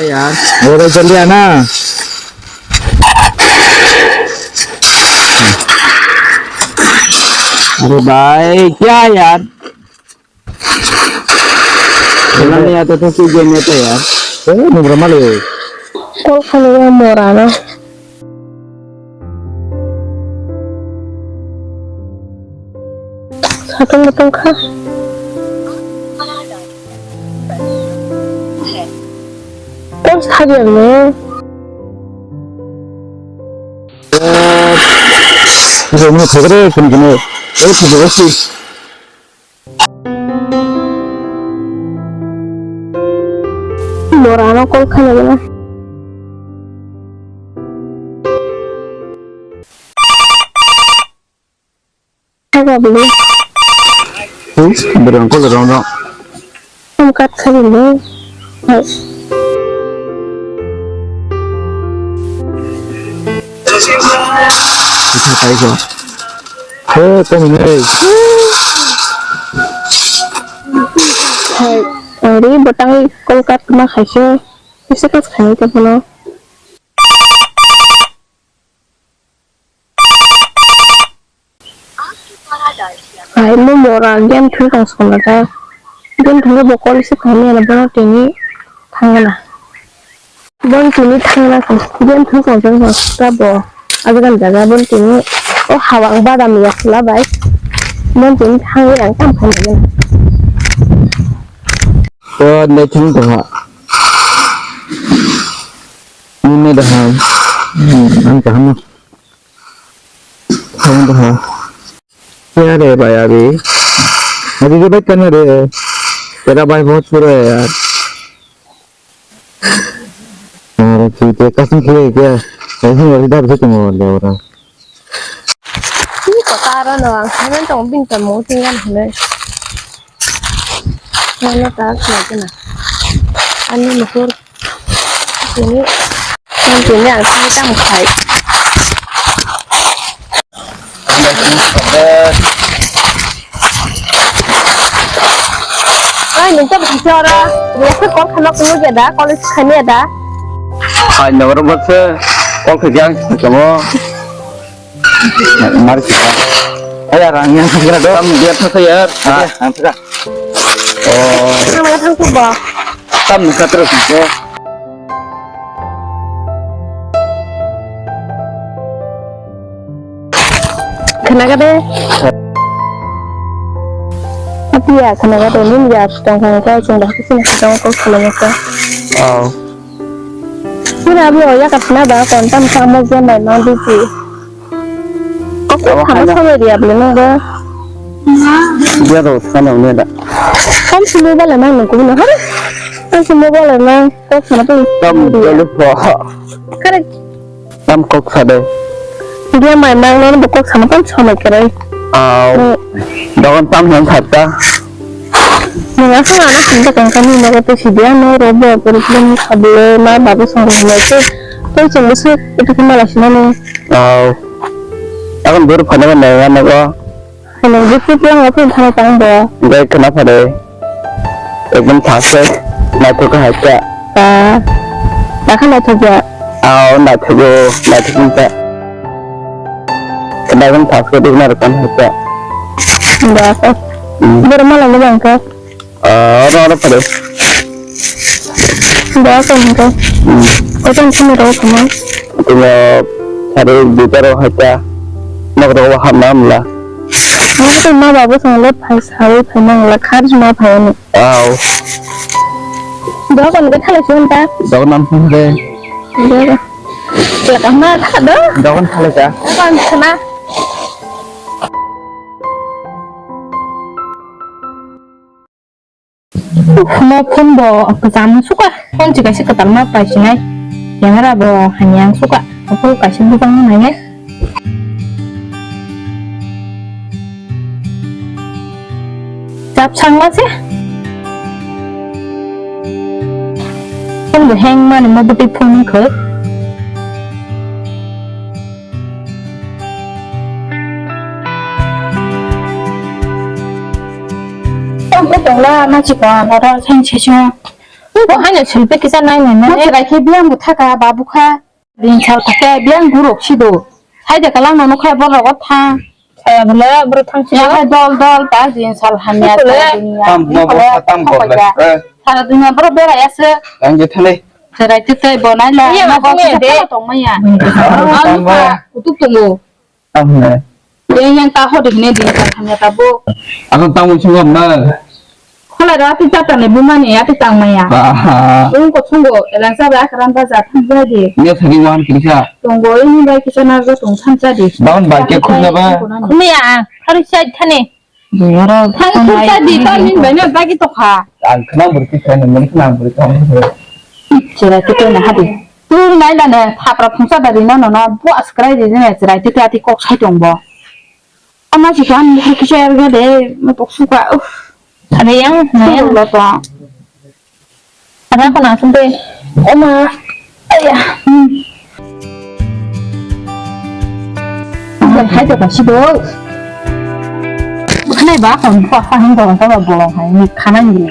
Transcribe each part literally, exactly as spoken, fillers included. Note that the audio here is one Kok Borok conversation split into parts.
यार, अरे भाई, जल्दी आना। अरे भाई, क्या यार? खेलना नहीं आता तो क्यों गेम में था यार? ए, नुब्रा मालिक। Call खाने का मोर आना। Satung satung kha. Call kha di ang no. Ini khogre kun kene. Eh, khogre si. Mora no call kha na. Hai, bwrwi uncle rong no. Ang kat kha bini. Hai. Ita kai ko. He, kami ni. Hai, ari botang call kat ma khai se. Kisa kat khai ka bono. Hai mo mora game thung tong song da. Game thung bo call se kami na bono tini thangna. Bon tini thangna ko game thung tong song ta bo. Ajagan jaga bon tini o hawang badam ya khula bai. Bon tini thangwi ang kam khamna. O ne thung tong ha. Ni ne da ha. Ang kaham. Kamu dah. Ya deh, Pak Abi. Abi ke baik kan ada. Kita baik banget pura ya. Nah, kita kasih kiri ya. Saya sih nggak bisa tunggu ada orang. Ini kok taruh doang. Kalian tong bintang mau tinggal hene. Mana tak lagi na. Ani mukur. Ini, ini ang tini tam khai. Ai, nung tam khai ora. Dia ke kol khanok nung ya da, college khani ya da. Ai, nang oro bose kol khe jang samo. Mari sih. Ayah, ang yang segera dong. Kamu dia apa sih ya? Ah, yang segera. Oh. Nang mana thang tuh, Bang? Tam nang terus nih. Khana ka de? Apiya, khana ka de, nin ya, tong khana ka, chung dah kisin ka tong ko khana ka. Oh. Sira abi oya katna ba, kontam sa mo je mai ma di ji. Kok ko khana sa me dia beli nung ba. Dia ro sana ne da. Kam sini ba le mang nung ko na har. Kam sini ba le mang. Kok sana pun. Tam dulu po. Kare. Tam kok sade. Dia mai mang no bo kok sana pun sama kere. Au. Dogon tam yang kata. Nang asal anak kita kan kami mau kata si dia no robo problem kable ma babu sang rumah itu. Kau cuma sih itu cuma lah sini. Au. Akan baru pada mana ya nago. Hello, this is Lang Apun Thana Tang Bo. Gai khna phade. Ekdom thase. Naithok hai kya? Ta. Ta khna thok ya. Ao naithok o, naithok ni ta. Ekdom thase dikna rakam hai kya? Ba ko. Hmm. Ber mala ni bang ka. Ah, oro, oro phade. Ba ko hingke. Hmm. Ojan sini ro kama. Tinggal phade bitar o hai kya. Nok ro hapna mla. Nokni ma babu song le phai sawi phai nang la khar juma phai ani. Au. Dogon ke thale chun ta. Dogon nam phun de. Dogon. Chela kama tha do. Dogon thale cha. Dogon sana. Uf, mo phone bo kwcham suka. Phone si kaisa kwtal ma pai sinai. Camera bo hanyang suka. Apo kaisa bujang nai. Chap sang ma se. Phone bo hang mani mo bwtwi phone khwk. Tongla ma chikon oro sain session. Bo haino selfie kisa nai nai nai. Mo chwrai khe biyang bo thaka babu kha. Din sal thake biyang burok sido. Hai de kalang no nokha borok o thang. Saya bole bro thang si. Ya hai dol dol ta din sal hamya ta dunia. Tam no bo tam bo le. Sara dunia bro bera ya se. Ang je thale. Chwrai twi twi bo nai la. Iya, nogo kisa de. Tong maya. Tam bo. Kutuk tongo. Tamne. Yang yang ta hodi ne di ta thangya ta bo. Ako tamo chungo ma. Khola ra ti ta ta ne bumani ya ti tang maya. Aha. Ung ko chungo elang sa ba kran ba ja tham ja di. Ne thani wan kisa. Tongo ini bai kisa na go tong tham ja di. Daun ba ke khum na ba. Khum ya, hari sai thani. Oro thang thang thung ta di ta min bai na bagi to kha. Ang khna buri kisa ne, mani khna buri kisa. Chera kito na hadi. Tu nai la ne thapra phungsa da ri no no na bo askrai di ne chera kito ati kok sai tong bo. Ama si kan buri kisa er ga de me pok suka. Uf. Ade yang na yang lo to. Ada aku langsung deh. Oma. Ayah. Hmm. Udah, hai, coba sih, Dok. Bukan, eh, bah, kamu kok paham, kalau, kalau bolong, hai, ini kanan gini.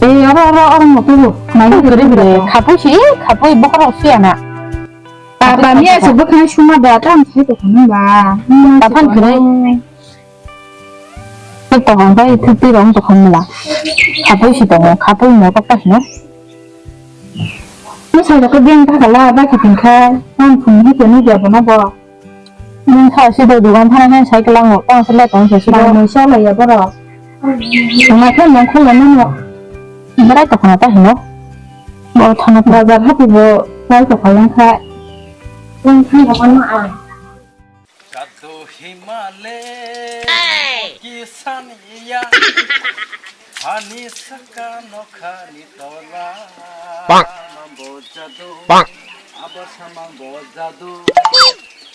Eh, orang, orang, orang mau tuh, nanya gede, gede. Kapu sih, kapu ibu kan sih, anak. Papa, ni asuk bukan cuma datang, saya tuh, kan, bah. Kapan kena? Thwk tokong bai thwk twi rok wng tongkha mla. Khapui si tongo, khapui mo tok ta hino. Bwsai rok khe beng ta khala, bai khe tong kha. Ang phung hi toni dia bono bo. Nung kha si do dugan thana nang sai klang bo, tong se le tong se si do. Nang nung sa lai ya boro. Nang khe nang kholo nang no. Berai tokha ta hino. Bo thana ta. Bazar hati bo bai tokha yang kha. Yang kha ya bono a. Jadu himale kisaniya hani saka nokhani tola. Bang. Mambo jadu. Bang. Abo samang bo jadu.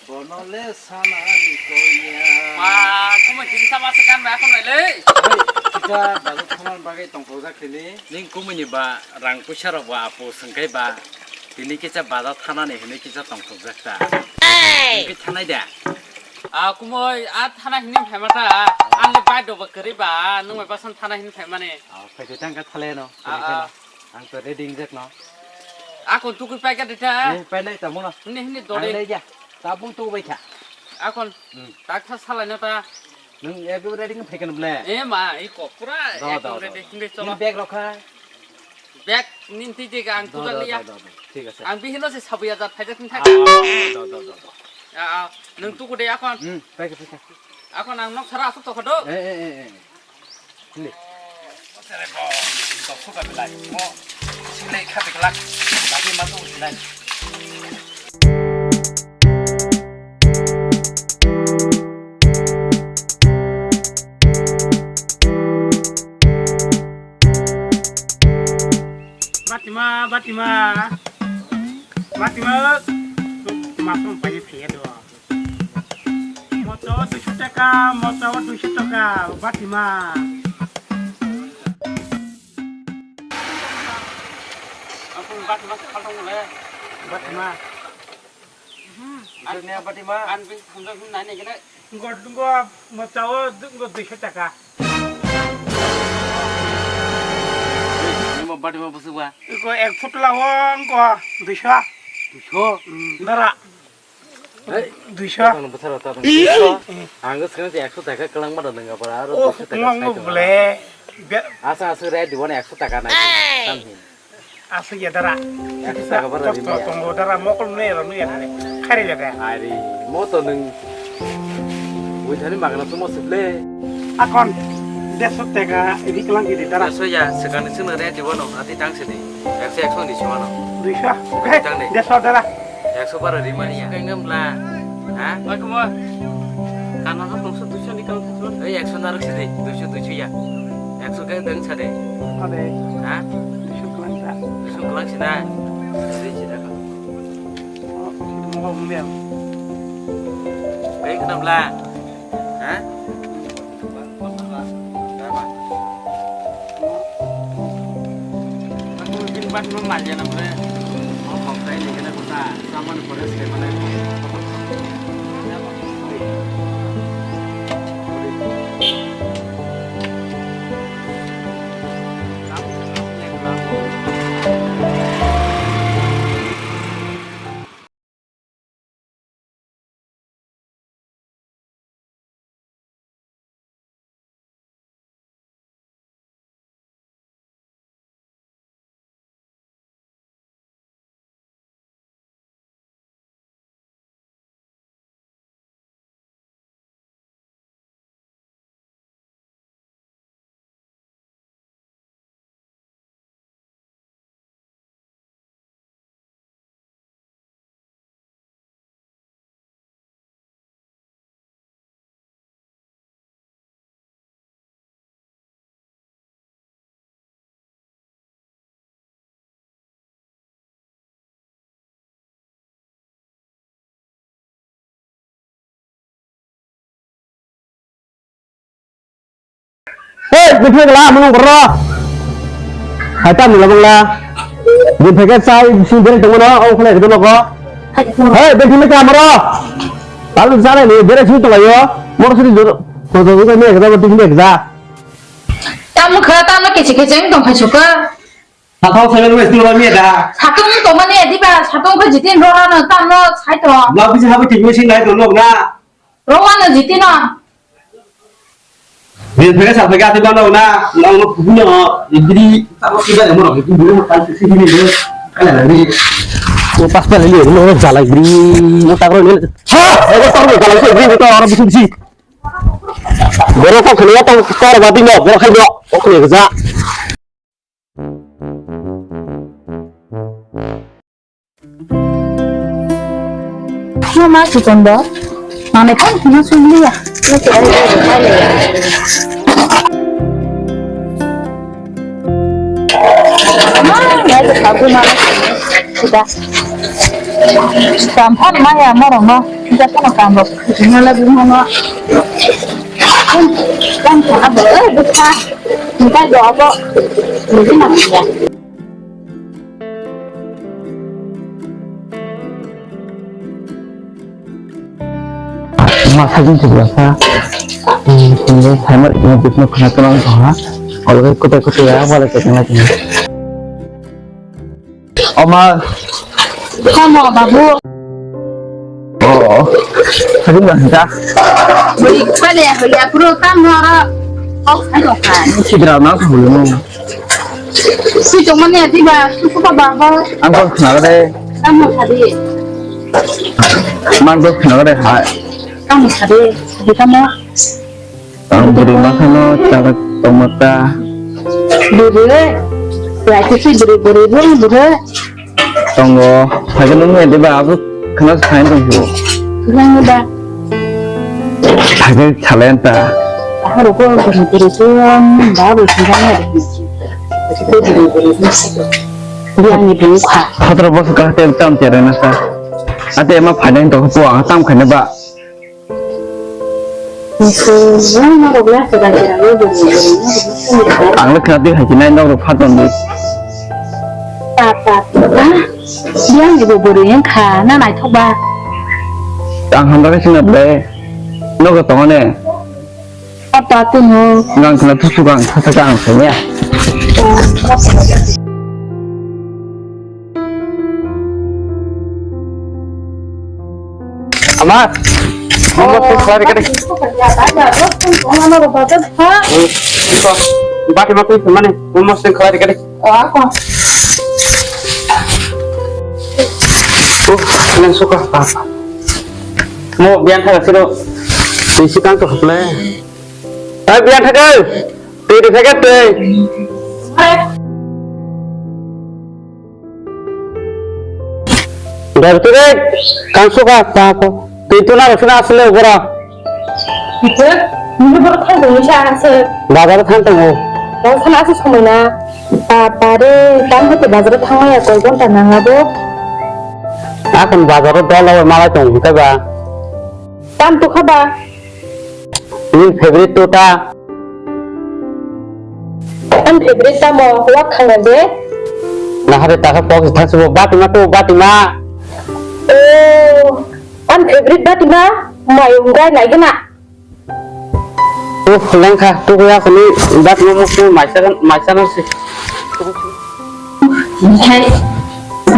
Bonole sanani koya. Ma, kumui sini sama sekan ba kon le. Kita baru kaman bagai tongkol jak sini. Ning kumui ni ba rang puisa rok ba apu sengkai ba. Tini kisa bazar thanani hinui kisa tongthokjak ta. Hey! Tini kisa thanai da? Ah, kumui, ah, thana hinui phaima ta. Ang le bai dobo kwrwi ba, nung bai basan thana hinui phaimani. Ah, phai tang ka thale no. Ah, ah. Ang to ready ingjak no. Akon tukui pai ka dita. Ni pai nai tamo no. Ni hini dori. Ang le ya. Tabung tu bai kha. Akon. Hmm. Tak tha salai no ta. Nung ekdom ready wng phaikha ble? E ma, i kok pura do, ekdom do, ready. Do, do. Hingke cholo. Nini bag rok kha? Bag nini twi twi ang do, tuda do, liya. Do, do, do. Thik ase. Ang bihino se sabuya jat phaijak wng thak. Ah, do, do, do, do. Ah, ah. Nung tuku de akon. Hmm, phaikha, phaikha. Akon ang nok sara asuk tokha do. Eh, eh, eh, eh. Hindi. Sere bo, to suka belai. Mo, silai kha beklak. Lagi ma tu silai. Batima, Batima. Batima. Masuk pagi pagi doang. Moto duiso taka, moto duiso taka, Batima. Aku Batima, kalau boleh. Batima. Hmm. Isor niya Batima. An bin sampai pun nanya kena. Enggak, enggak, moto, enggak duiso taka. Ini mau Batima busuk, Pak? Iko ek foot lawo, enggak duiso. Duiso? Hmm, dara. Hei, duiso. Tabang bwsarok tabang duiso. Ang swkang se ekso taka kwlangma da nwnga pora aro. Oh, duiso taka wngma sai tongma. Bole. Be- Asa aswk rai diwan ekso taka nai. Hey! Tamhi. Aswk ya dara. Ekso taka bara rimya. Tongo dara mokol nai ro nai ro. Khairi ya da. Ari, mo to nwng. Ui thani magna tumo sible. Akon. Deso taka ri kwlang gidi dara. Deso ya, swkang ni sino rai diwan no, ati tang sini. Ekso, ekso ni sima no. Duiso. Tang de. Deso dara. Ekso bara rimani ya. Kengem bla. Ha? Oi, kumo. Kana no tongso duiso ni kang thaslo. Ei, ekso narok sidi, duiso, duiso ya. Ekso keng deng sade. Ade. Ha? Duiso kwlang sa. Duiso kwlang sina. Sidi sida ka. Oh, mo mo ya. Keng kena bla. Ha? Hey, bini phai kala mano bro. Hai tam ni labang la. Bini phai ke sai sing bere tong mano, o khole ke nogo. Hey, bini phai kala maro. Talu sale ni bere sing tong yo. Moro sini jor. Ko to ko me ke da bini ke da. Tam kha tam ke che ke jeng tong phai chuka. Sathau seven wes tu mi da. Satung to mani adi ba, satung ko jitin rora no tam no sai to. Lo bisi habu ti mi sing nai to no na. Rora no jitin no. Bil phege sa phege ati ba no na. Lo no kubu no. Ibri ta ko tiba mo no. Ibri mo kan si ni ni. Kala ni. Ko pas pa ni no jala ibri. Mo ta ko ni. Ha, ego tor jala ibri to aro bisi bisi. Boro ko khani to tor ba di no. Boro khai no. Ko khani ja. Mama, si kondo? Mane kan kena sumliya. Mama, ya, aku mana? Sudah. Kampar maya moro no. Kita kena kambok. Nyala di mana? Kan apa? Eh, buka. Minta doa kok. Mungkin apa ya? Ma sajin se jasa. Sini saya mar ini bisno khana tulang kha. Kalau kita kita ya, boleh kita lagi. Oma. Tamo, babu. Oh. Hadi ba hita. Bui pale ya, ya, bro, tamo ra. Oh, ayo kan. Sidra na ko lo. Si to mane ati ba, su ko ba ba. Ang ko khna de. Tamo hadi. Man ko khna de ha. Tamo hadi. Di tamo. Ang bwrwi ma kheno chana tongma ta. Bwrwi, ya khe si bwrwi, bwrwi rung bwrwi. Tongo, phai kheno nung ya diba, abo kheno sai tong phu. Yang ni ba. Phai khe salai ta. Ahoro ko bwrwi bwrwi ko ba bo singa ya. Ko bwrwi bwrwi ko. Yang ni bung kha. Sotro bosor ka te tam tere na sa. Ate ma phai nang to ko ang tam khane ba. Ang le khna di hai nai nok rok phat tong di. Papa, ha? Yang ibu buru yang kha, na nai thok ba. Ang hamda ke sina ble. Nok rok tong ne. Papa tu no. Ngang khna tu su gang sa sa ang sa ya. Ama, momo se khlai rikha de. Bati ma twi mane, momo se khlai rikha de. Oh, nang suka apa? Mo biang kha siro. Twi si kang to khle. Ai biang kha ke. Twi de kha ke twi. Dor tu re, kangsu ka, pa ko. Twi tu na rosna asle gora. Ito, nini boro thang tong sa ase. Bazar thang tong o. Rosna ase somoi na. Pa, pa re, tam hote bazar thang ya koi ghonta nang abo. Akon bazar dol o malai tong hita ba. Tam tu kha ba. Nini favorite tuta? Ani favorite tamo? Wak khangna de? Nahare taka pok thangsibo batima tu batima. Oh, ani favorite batima? Mayung gai nai gana. Uh, lengkha, tu ya kuni batima mukti maisa, maisa nasi. Hai,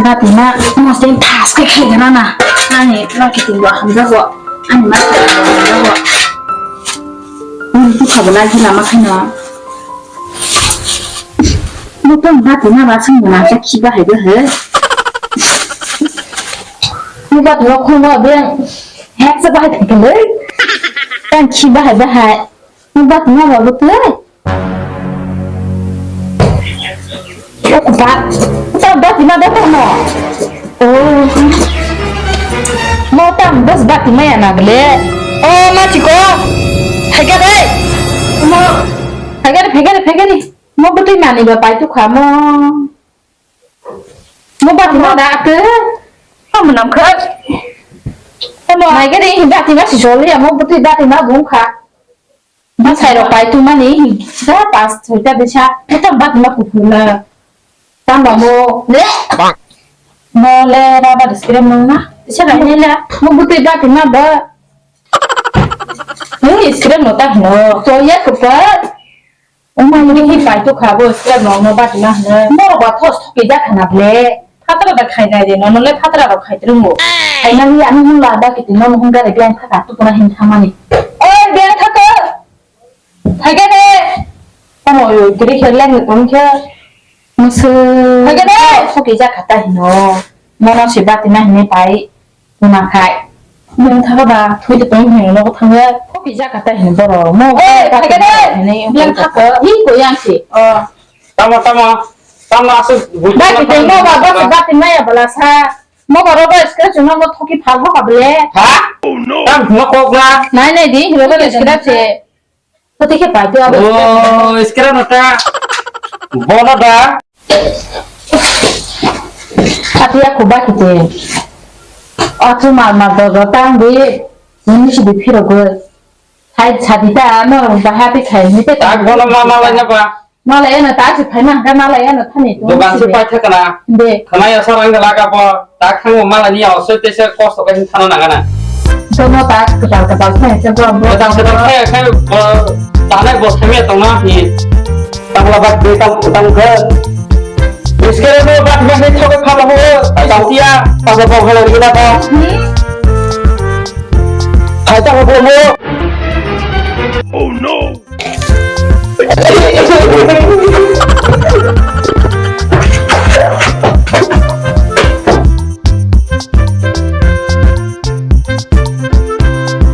batima, moseng thas ke khai gana na. Ani, rakiting bo hamjago. Ani ma kha bo. Ni ki kha bo na ki lama kha no. Mo to ma ti na ba sing na sa ki ba hai ba he. Mo ba to ko ma be. Hek sa ba hai ka le. Kan ki ba hai ba hai. Mo ba to na ba bu te. Ba, ta batima da tamo. Oh. Mo tam bas batima ya na ble. Oh, ma chiko. Phega dai. Mo. Phega dai, phega dai, phega dai. Mo butui mani ba pai tu kha mo. Mo batima da ke. Mo nam kha. Mo mai ke dai batima si jol ya mo butui batima bung kha. Bwsai rok pai tongmani, da pas soita desa, eta bat ma kuphurna. Tamo mo le. Mo le rubber scrap nang na. Isa bai ne la. Mo butui bat ma ba. Ni scrap no ta hino. So ya ko pa. O ma ni ki pai to kha bo scrap no no bat ma hino. Mo ba thos thoki ja khana ble. Phatra da khai nai de no, no le phatra rok khai trungo. Khai nang ya no la ba ki no mo hung gare biang thaka tu pura hin thamani. Oi biang thaka. Thaikhe de. Tamo yo giri khe leng tong khe. Musu. Thaikhe de. Soki ja khata hino. Mono se bati na hine pai. Tuna khai. Nang thaka ba thui de tong hino no thang ya. Soki ja khata hino boro. Mo. Oi, thaikhe de. Hine yang thaka. Hi ko yang si. Oh. Tamo, tamo. Tamo asu. Bati tong mo ba bati bati na ya bala sa. Mo ba roba scratch no mo thoki phal ho ka ble. Ha? Tam no kok na. Nai nai di roba scratch se. Pati khe pai tu abo. Oh, iskera nata. Bono da. Ati aku ba kite. Aku ma ma do do tang di. Ini si di phiro go. Hai sadi ta no ba happy khai ni te. Tak bono ma ma la nya ba. Mala ena ta si phai man ka mala ena thani tu. Dokan si pai thakana. De. Khana ya sarang ga laga bo. Ta khango mala ni awsoi te se kosto ka hin thana nangana. Jono ta kwtal kwtal khe se bo. Kwtal kwtal khe khe bo tanai bo thangya tongna hi. Tangla bak de tang tang khe. Iskere no bak bak ni thok kha ba ho. Tang tia. Tang bo halo ni na ba. Hai tang bo mo. Oh no.